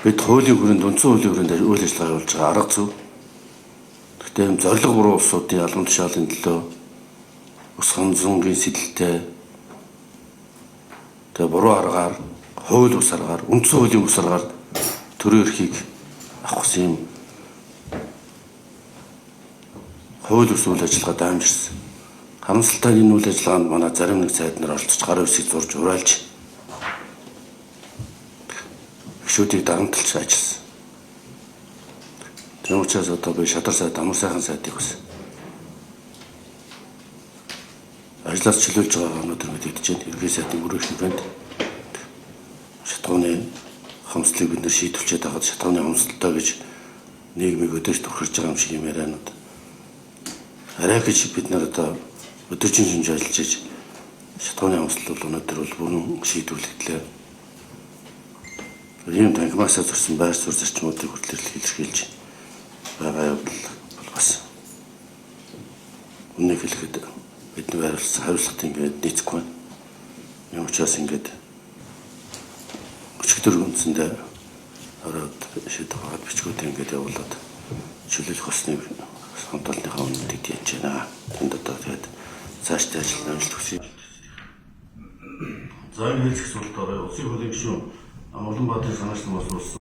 Бид хуулийн хүрээнд, үндсэн хуулийн хүрээнд үйл ажиллагаа явуулж байгаа арга зүй. Гэхдээ ийм зорилго буруу улсуудын албан тушаалын төлөө ус хонзонгийн сэтэлтэй тэгээ буруу аргаар, хууль ус аргаар, үндсэн хуулийн ус аргаар төрийн эрхийг авах гэсэн юм хууль ус үйл ажиллагаа даамжирсан. Харамсалтай нь энэ үйл ажиллагаанд манай зарим нэг сайд нар оролцож гарын үсгийг зурж ураалж гишүүдийг дарамтлж ажилласан. Тийм учраас одоо би шадар сайд, амар сайхан сайдыг бас ажлаас чөлөөлж байгаагаа өнөөдөр мэдэгдэж байна. Ерөнхий сайдын өрөөх хүрээнд шатгууны хомсдлыг бид нэр шийдвэрчээд байгаад шатгууны хомсдолтой гэж нийгмийг өдөөж түрхэрж байгаа юм шиг юм ярианууд. Арай гэж бид нар одоо өдөржин шинж ажиллаж иж шатгууны хомсдол бол өнөөдөр бол бүрэн шийдвэрлэгдлээ. Ийм танхимаасаа зөрсөн байр суурь зарчмуудыг хүртэл илэрхийлж байгаа явдал бол бас үннийг хэлэхэд бидний байрлалсан хариуцлагат ингээд нийцэхгүй байна. Юм учраас ингээд өчигдөр үндсэндээ ороод шийдэх байгаад бичгүүдээ ингээд явуулаад чөлөөлөх болсныг хамт олонныхаа өмнө мэдэгдэж байна. Тэнд одоо тэгээд цаашдаа ажил амжилт хүсье. За энэ хэлэх зүйлд ороо улсын хуулийн гишүүн Улаанбаатарын санаачлан бас